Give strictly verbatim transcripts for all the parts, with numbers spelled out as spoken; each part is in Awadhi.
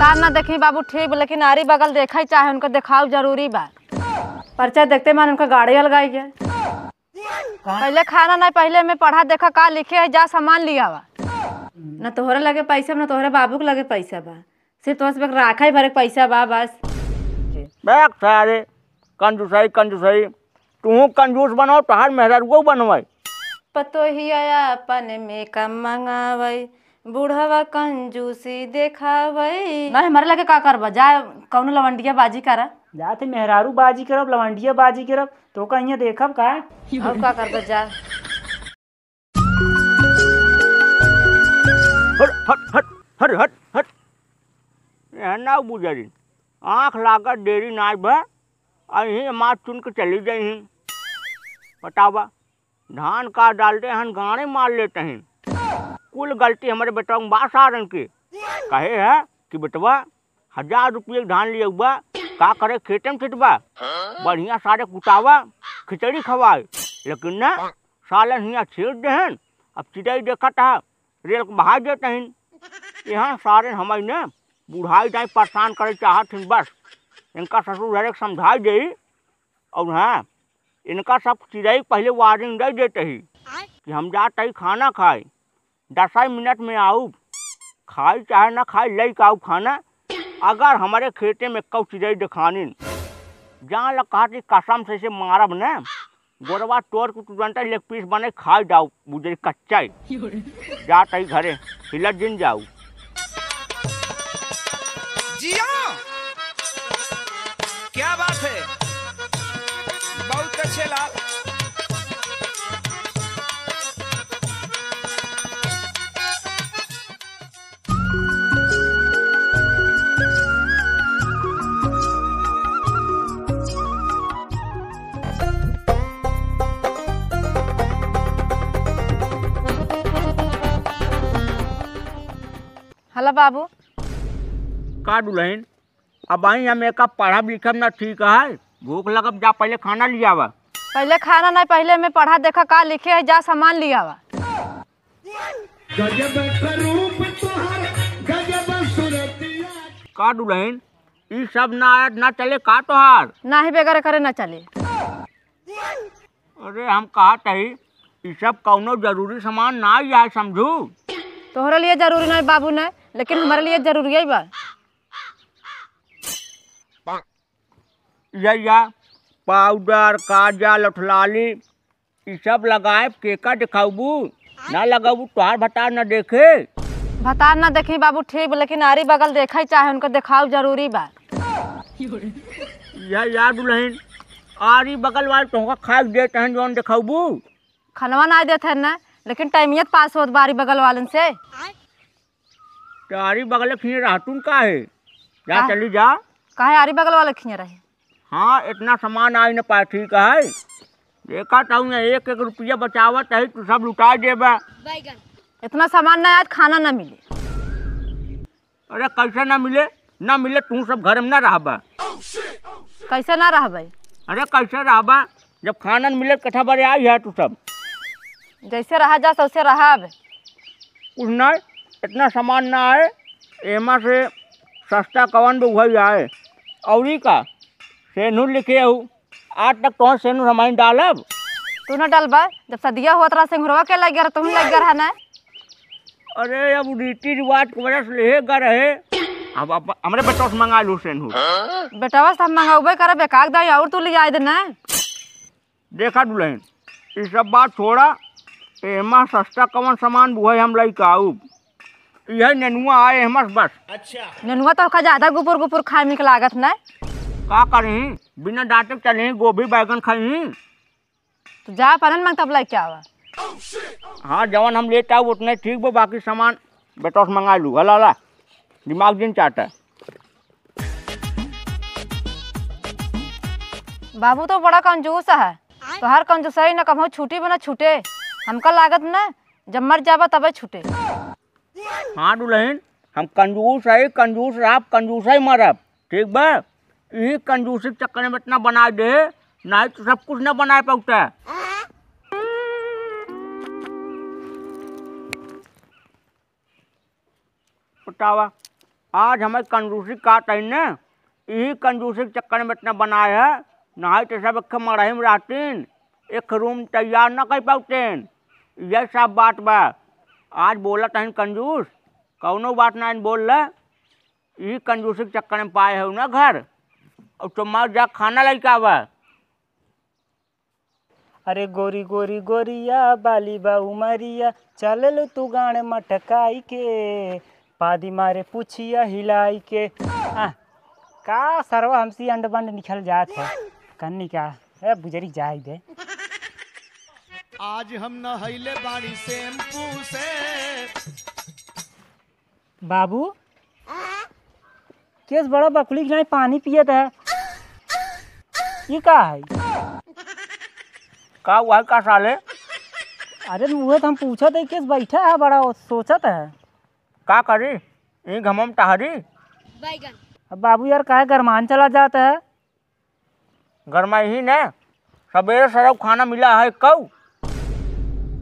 तार ना देखी बाबू, ठीक बा, लेकिन आरी बगल देखा ही चाहे, उनको देखाव जरूरी बा। पर्चा देखते मान उनका गाड़ी अलगाई गया। पहले खाना नहीं, पहले में पढ़ा देखा का लिखे है, जा सामान लियावा। न तोहरे लगे पैसा बा, न तोहरे बाबू के लगे पैसा बा, सिर्फ तोहरे से राखा ही भरे के पैसा बा बस। बैक सारे कंजूसई, कंजूसई, तू कंजूस बनाओ, तोहार मेहरारुओ बनवाई। पतोहिया अपन में कम मंगावई, बुढ़वा कंजूसी देखावई। नहीं, हमारे लगे का करबा, जा कौनो लवंडिया बाजी करा। जाते मेहरारू बाजी करब, लवंडिया बाजी करब, तो कहीं देखब का? और का करबा, जा। हट, हट, हट, हट, हट, हट। यह ना बुझरी, आँख लागत देरी नाई भा, अहीं मार चुन के चली गई हैं। बतावा, धान का डालते हन, गाड़े मार लेते हैं। कुल गलती हमरे बेटवा में बा सारन के। कहे है कि बेटवा, हजार रुपये के धान लिए हुआ, का करे खेते में छिटबा, बढ़िया सारे कुटावा, खिचड़ी खवाए, लेकिन ना, सालन हियाँ छीट देहन। अब चिड़ई देखत है, रेल के बहाई देते हैं। यहाँ सारे हमारी ने बुढ़ाई जाए परेशान करे चाहत हैं बस। इनका ससुर हरे समझाई दे, और हाँ, इनका सब चिड़ई पहले वार्निंग दे देते ही कि हम जात ही खाना खाए, दस ही मिनट में आउब, खाई चाहे ना खाई, लेके आउब खाना। अगर हमारे खेते में कौ चिड़ई देखानिन, जान ल कहत ही कसम से इसे मारब न, गोरवा तोड़ के तुरंत लेग पीस बने खाई जाओ, बुझे कच्चा ही। जात ही घरे, हिलत जिन जाऊ। जिया, क्या बात है, बहुत अच्छे लाल। हेलो बाबू। का दुल्हन, अब आई हम एका पढ़ब लिखब ना ठीक है, भूख लगब, जा पहले खाना लियावा। पहले खाना नहीं, पहले में पढ़ा देखा का लिखे है, जा सामान लियावा। गजब का रूप तोहर, गजब सूरतिया। का दुल्हन, ई सब ना आयत ना चले का तोहार? नाही, बेगर करे ना चले। अरे हम कहत हई, ई सब कौनो जरूरी सामान ना आय, समझू। तोहरे लिए जरूरी नहीं बाबू नहीं, लेकिन हमारे लिए जरूरी है बा। या, या, पाउडर, काजल, ओठलाली, ई सब लगाएब, केका देखाउबू? ना लगाउबू, तोहार भतार ना देखे। भतार ना देखी बाबू, ठीक बा, लेकिन आरी बगल देखा ही चाहे, उनको देखाव जरूरी बा। या, या दुल्हन, आरी बगल वाले तोहका खाए देत हैं, जौन देखाउबू? खनवा ना देत हैं ना, लेकिन टाइमियत पास होत बा आरी बगल वालन से। तो आरी बगल खिए रहतुन काहे? जा का? चली जा। काहे आरी बगल वाले खिए रहे? हाँ, इतना सामान आई न पाए, ठीक है। देखा तो हूँ, एक एक रुपया बचावत है, तू सब लुटा देबा। इतना सामान ना आए, खाना ना मिले। अरे कैसे ना मिले? ना मिले, तू सब घर में ना रहबा। कैसे ना रहबे? अरे कैसे रहबा? जब खाना न मिले, कथा बरे आई है तू सब। जैसे रहा जा, सौसे रहा अब। कुछ नहीं, इतना सामान ना आए, एमा से सस्ता कवन बे उहई आए। औरी का? सेनू लिखे हूँ, आज तक तोहर सेनू हमारी डालब। तू न डालबा, जब सदिया होत रहा, सेंगुरवा के लग गया रहा, तुम लग गया रहा ना। अरे, अब रीति रिवाज के वजह से लेहे गा रहे। अब, अब हमरे बेटवा से मंगा लू सेनू। बेटवा से हम मंगाउबे करब, एकाक दाई और तू ले आए दे ना। देखा दुल्हन, ई सब बात छोड़ा, एमा सस्ता कवन सामान बुहै हम लइके आउब। इहै नेनुआ आए एमा से बस। नेनुआ तो का ज्यादा गुपुर गुपुर खाए में नीक लागत ना। का करी, बिना डांटे के चली, गोभी बैगन खाई। तो जा पनन मंग तब लइके आवा। हाँ, जवन हम लेत आउब उतने ठीक बा, बाकी सामान बेटवा से मंगा लू। हला, हला, दिमाग जिन चाटा। बाबू तो बड़ा कंजूस है, तोहार कंजूसई न कबहूँ छूटी बा न छूटे। हमका लागत न जब मर जाबा तबे छूटे। हाँ दुल्हन, हम कंजूस है, कंजूस रहब, कंजूस ही मरब, ठीक बा? यही कंजूसी के चक्कर में इतना बना दे, नहीं तो सब कुछ न बनाए पाउता। बतावा, आज हमें कंजूसी का तहीन, इही कंजूसी के चक्कर में इतना बनाए है, नाहीं तो सब एक मड़ही में रहतीन, एक रूम तैयार न कर पावतीन। यह सब बात बा। आज बोलत हन कंजूस, कौनो बात नाहीं बोल ले, इही कंजूसी के चक्कर में पाए हो ना घर। और तुम्हार जा खाना लेके आवा। अरे गोरी गोरी गोरिया, बाली बा उमरिया, चललू तू गाँड़ मटकाई के, पादी मारे पुछिया हिलाई के। आ, का सरवा हमसी अंड बंड निकल जात है। कन्नी का, ए, बुजरी जाए दे। आज हम नहैले बाड़ी शैम्पू से। बाबू, केस बड़ा बकुली के नाई पानी पियत है, ये का है? का हुआ है का साले? अरे उहे तो हम पूछत है, केस बैठा है बड़ा सोचत है। का करी, ई घमम टहरी। अब बाबू यार काहे गरमान चला जात है? गरमाई ही ने, सबेरे सरौ खाना मिला है कऊ।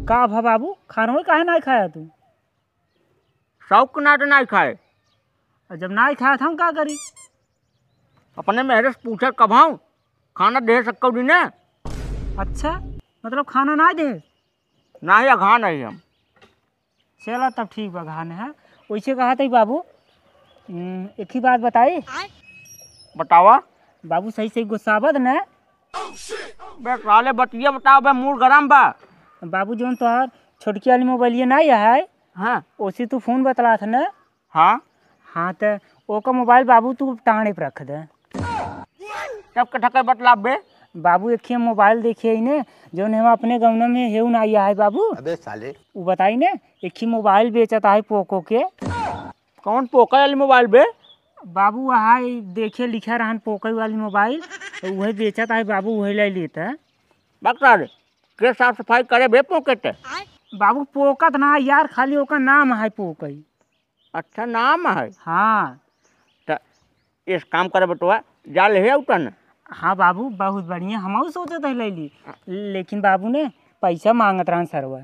का भा बाबू, खाना काहे नाई खाया तू? शौक ना तो नाई खाए। और जब नाई खाया था, हम का करी? अपने मेहरे से पूछे कभाऊँ, खाना दे सक्कौ दिने। अच्छा, मतलब खाना ना दे? नाहीं, अघा नहीं हम। चला तब ठीक बा, अघा नहीं है। वैसे कहा था बाबू, हम्म, एक ही बात बताई। बतावा। बाबू सही सही गुस्सावत न। बे साले बतिया बताओ बे, मूड गरम बा। बाबू जौन तोहार छोटकी वाली मोबाइलिया ना है, हाँ। ओसी तू फोन बतलात न। हाँ। हाँ, त ओका मोबाइल बाबू तू टाँड़े पे रख दे। तब के ठके बतलाब बे? बाबू, एक ही मोबाइल देखे ही ने, जौन हम अपने गौना में हेऊ ना आया है बाबू। अबे साले। उ बताई ने, एक ही मोबाइल बेचत है पोको के। कौन पोको वाली मोबाइल बे? बाबू, वहाँ देखे लिखा रहन पोको वाली मोबाइल, तो वही बेचत है बाबू, वही ले लेता है। बक साले, के साफ सफाई करे बे पोको ते? बाबू, पोकत ना यार, खाली ओका नाम है पोको। अच्छा, नाम है? हाँ। त एक काम करे बेटवा, जा ले आउ तन। हाँ बाबू, बहुत बढ़िया, हमहू सोचत है ले ली, लेकिन बाबू ने पैसा मांगत रहन सरवा।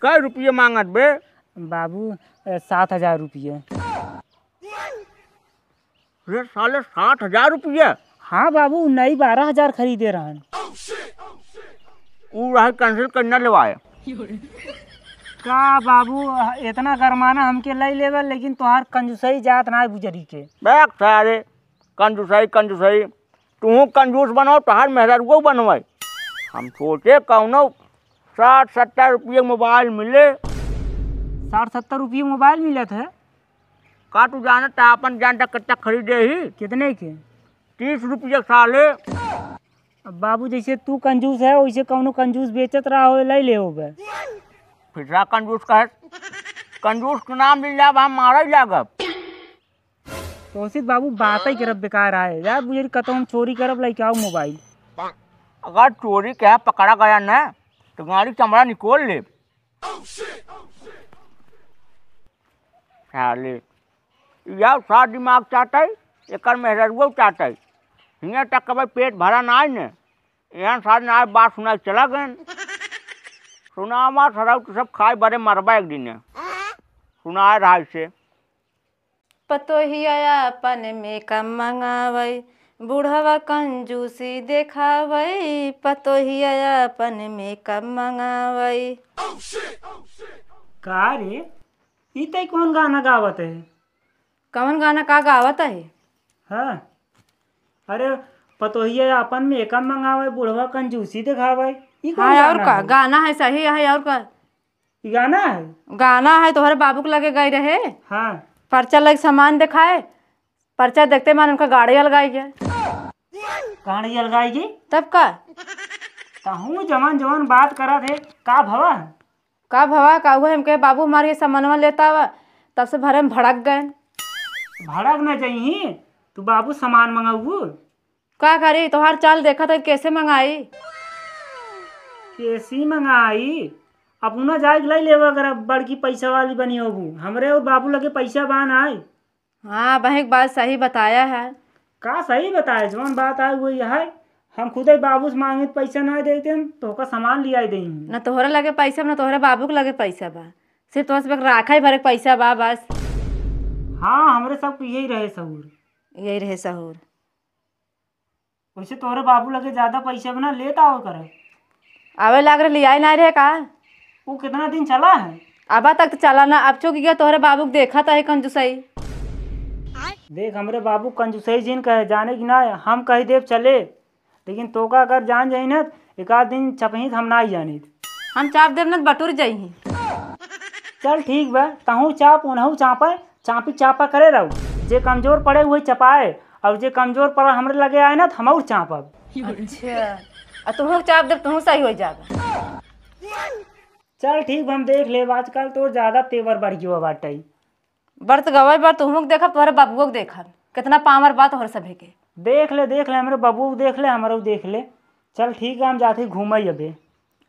कै रुपये मांगत बे? बाबू, ए, सात हजार रुपये। रे साले, सात हजार रुपये? हाँ बाबू, नई बारह हजार खरीदे रहन। ऊ रहे, cancel करना लेवाए। का बाबू, इतना गरमाना हमके लई लेवे, लेकिन तोहार कंजूसई जात ना है बुजरी के। बैक सारे, कंजूसई, कंजूसई। तू कंजूस बनो, तोहार मेहरारुओ बनवाई। हम सोचे कौनो साठ सत्तर रुपये मोबाइल मिले। साठ सत्तर रुपये मोबाइल मिलत है? का तू जानत है अपन जान तक कत्ता खरीदे ही? कितने के? तीस रुपये साले। अब बाबू, जैसे तू कंजूस है, वैसे कौनो कंजूस बेचत रहा हो, ले ले हो बे। फिर कंजूस कहे, कंजूस के नाम मिल जाब, हम मारे लागब। तोहसे बाबू, बात ही करब बेकार आए यार, बुझे कतौ हम चोरी करब, लेके आओ मोबाइल। अगर चोरी के पकड़ा गया ना, तो गाड़ी चमड़ा निकोल लेब। साले, या सार दिमाग चाटै, एकर मेहररुआ चाटै। हियाँ तक कबै पेट भरा नाई ने, यहाँ सार नाई बात सुनाई चला गए। सुनावा सरौ तो सब खाए बरे मरबा एक दिन। सुनाए रहा इसे। पतोहिया आपन मेकअप मंगावै, बुढ़वा कंजूसी देखावै, पतोहिया आपन मेकअप मंगावै। का रे, ई तै कौन गाना गावत है? कौन गाना का गावत है? हाँ, अरे, पतोहिया आपन मेकअप मंगावै, बुढ़वा कंजूसी देखावै, ई कौन हाँ, और गाना का? है? गाना है, सही है, और का? ई गाना है? गाना है, तोहरे बाबू के लगे गई रहे। हाँ। पर्चा लग सामान देखाए, पर्चा देखते मान उनका गाड़ी अलगाई गया। गाड़ी अलगाई गई? तब का? तहूँ जवान जवान बात करत है, का भवा? का भवा, का हुआ? हमके बाबू हमारे ये सामानवा लेता हुआ, तब से भरे में भड़क गए। भड़क न जइही, तू बाबू सामान मंगाऊ। का करी, तोहार चाल देखत है, कैसे मंगाई? कैसी मंगाई? अपना जाए के लाई लेवा, अगर अब बड़की पैसा वाली बनी होबू। हमरे और बाबू लगे पैसा बा नाई। हाँ, बहिक बात सही बताया है। का सही बताए, जौन बात आए वही है। हम खुदे बाबू से मांगे तो पैसा ना देते, तो ओका सामान लियाई देही। न तोहरे लगे पैसा बा, न तोहरे बाबू के लगे पैसा बा। सिर्फ तोहरे से राखा ही भरे के पैसा बा बस। हाँ, हमरे सबके यही रहे सहूर। यही रहे सहूर। वैसे तोहरे बाबू लगे ज्यादा पैसा बना लेत आवे करे। आवे लाग रहे, लियाए ना रहे का? वो कितना दिन चला है? अबा तक तो चला ना, अब चुक गया तोहरे बाबू के देखा तो है कंजूसई। देख, हमरे बाबू कंजूसई जिन कहे, जाने की ना, हम कही देव चले, लेकिन तोका अगर जान जाई ना, एक आध दिन चपही हम ना ही जानित। हम चाप देब ना, बटुर जाई। चल ठीक बा, तहूँ चाप, उनहू चापे, चापी चापा करे रहू। जे कमजोर पड़े, वही चपाए, और जे कमजोर पड़ा हमरे लगे आए ना, तो हम और चापब। अच्छा, आ तुहूँ चाप देब, तुहूँ सही हो जाबे। चल ठीक बा, हम देख लेब। आजकल तो ज्यादा तेवर बढ़ गयो बाटे। बढ़ तो गवे, बढ़ तुहूँ के देखब, तोहरे बबुओ के देखब, कितना पावर बा तोहरे सभे के। देख ले, देख ले, हमरे बबुओ के देख ले, हमरो देख ले। चल ठीक है, हम जाते घूमे अबे।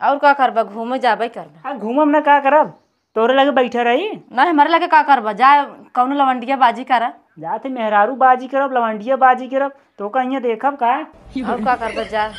और का करबा, घूमे जाबे करबा। आ, घूमब ना, का करब, तोहरे लगे बैठे रही। नहीं, हमारे लगे का करबा, जा कौनो लवंडिया बाजी करा। जाते मेहरारू बाजी करब, लवंडिया बाजी करब, तो कहीं देखब का? और का करबा, जा।